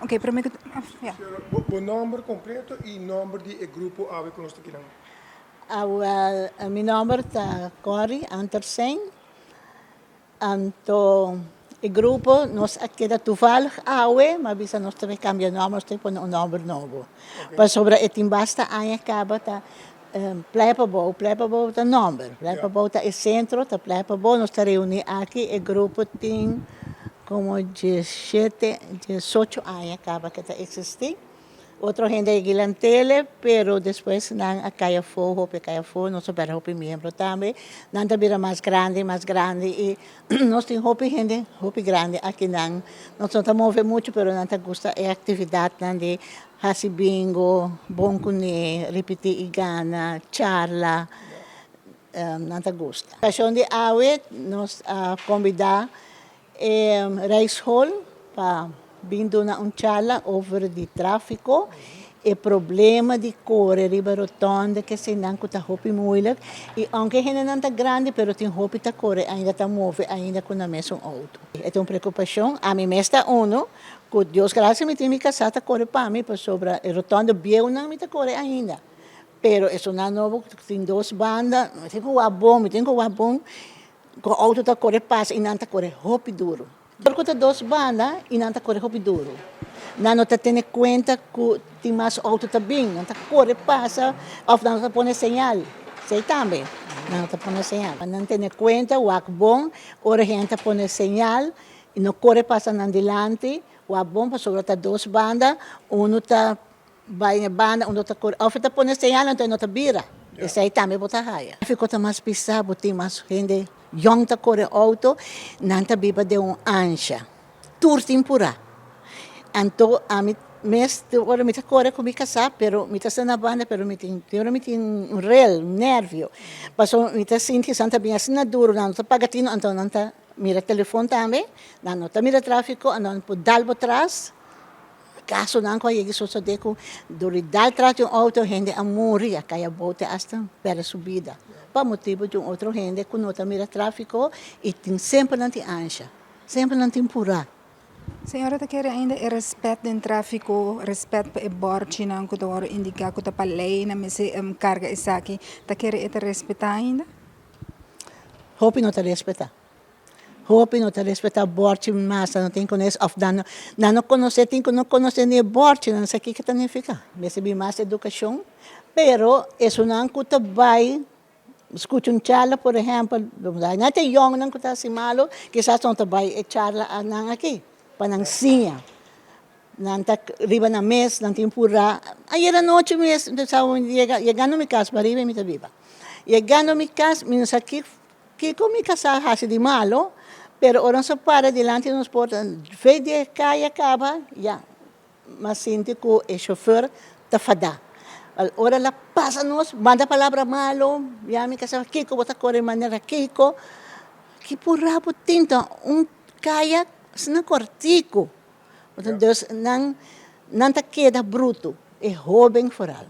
Ok, promé ku ya. Bo nòmber kompleto i nòmber di e grupo awe ku nos ta kinan. Awèl, mi nòmber ta Corrie Antersen. Anto e grupo nos a keda toevallig awe, m'a bisa nos ta bai kambia nòmber, nos ta bai pone un nòmber nobo. Pasobra e tin basta aña kaba ta Playa Pabou, Playa Pabou ta nòmber, Playa Pabou ta e sentro, ta Playa Pabou, nos ta reuní aki, e grupo tin komo diesshete, diesocho aña kaba ke ta eksistí. Otro hende a yega lantele, pero despues nan a kai afó, hopi a kai afó, nos a bira hopi miembro tambe. Nan ta bira mas grandi, mas grandi i nos tin hopi hende hopi grandi akinan. Nos no ta move muchu, pero nan ta gusta e aktividatnan di hasi bingo, bon kuné, ripití i gana, charla, nan ta gusta. Okashon di awe nos a kombidá E Rijschool pa bin duna un charla over di tráfiko, e problema di kore riba rotonde kesenan ku ta hopi moeilijk i ounke hendenan ta grandi pero tin hopi ta kore ainda ta move ainda ku nan mesun outo. E ta un preokupashon, ami mes ta uno ku Dios grasia mi tin mi kasá ta kore pa mi pasobra e rotonde bieunan mi ta kore ainda pero esunnan nobo ku tin dos banda mi tin ku wak bon mi tin ku wak bon. Ku outo ta kore pasa i nan ta kore hopi duru. Dor ku ta dos banda i nan ta kore hopi duru. Nan no ta tene kuenta ku tin mas outo ta bin. Nan ta kore pasa òf nan no ta pone señal. Esei tambe, nan no ta pone señal. Nan tene kuenta, wak bon ora hende ta pone señal i no kore pasa nan dilanti. Wak bon pasobra ta dos banda, unu ta Bai na e banda unda ta kore of e ta pone señal anto e no ta bira. Esei tambe bo ta haya. Trafiko ta mas pisa, bo tin mas hende yong ta kore outo, nan ta biba den un ansha. Tur tin purá. Anto ami mes tin ora mi ta kore ku mi kasá pero mi ta sta na banda pero mi tin tin ora mi tin un rel, un nervio. Pasobra mi ta sinti esnan ta bin asina duru, nan no ta paga tino anto nan ta mira telefon tambe, nan no ta mira trafiko anto nan por dal bo tras. Kasonan ku a yega sosodé ku dor di dal tras di un outo hende a muri, a kai abou te asta pèrdè su bida pa motibu di un otro hende ku no ta mira tráfiko i tin semper nan tin ansha, semper nan tin purá. Señora ta kere ainda e rèspèt den tráfiko, rèspèt pa e bòrchinan ku ta wòrdu indiká ku ta pa lei nan mester karga esaki, ta kere e ta respetá ainda? Hopi no ta respetá. Hopi no ta respetá bòrchi mas, nan no tin kones òf nan nan no konosé, tin ku no konosé ni e bòrchi, nan no sa kiko ta nifiká. Mester bin mas edukashon, pero esunnan ku ta bai skucha un charla por ehèmpel, nan ta e yòngnan ku ta hasi malu, kisas no ta bai e charla nan aki pa nan siña. Nan ta riba nan mes, nan tin purá. Ayer anochi mes, yegando mi kas, pariba mi ta biba, yegando mi kas mi no sa ki. Kiko mi kasá hasi di malo, pero ora nos a para dilanti di nos porta, fe di e kaya kaba, ya, m'a sinti ku e shofèr ta fadá. Al ora el a pasa nos, manda palabra malo, ya mi kasá, kiko bo ta kore manera kiko? Ki purá bo tin ta un kaya asina kòrtiku. Dus nan, nan ta keda brutu, e hóben foral.